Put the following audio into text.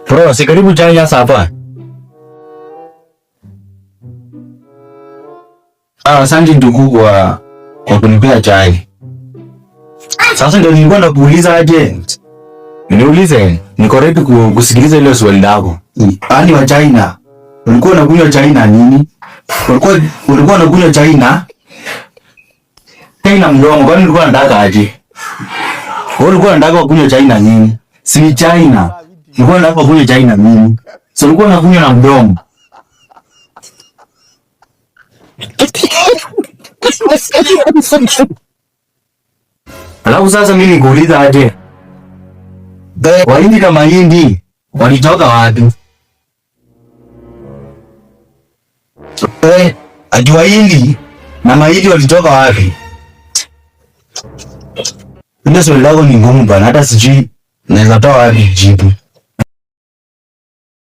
Bro, si karibu chai sasa hapa. Ah, asante ndugu kwa kunipea chai. Sasa ndio nilikuwa nakuuliza aje. Niulize, niko ready kusikiliza ile swali lako. Yaani wa China, ulikuwa unakunywa chai na nini? Ulikuwa unakunywa chai na chai na mdomo, kwani ulikuwa unataka aje? Wewe ulikuwa unataka kunywa chai na nini? Si ni China. Ulikuwa unataka kunywa chai na nini? So ulikuwa unakunywa na mdomo. Alafu sasa mimi nikuuliza aje? Wahindi na mahindi walitoka wapi? Eh, ati Wahindi na mahindi walitoka wapi? Ndio swali lako ni ngumu bana, hata sijui naweza toa wapi jibu.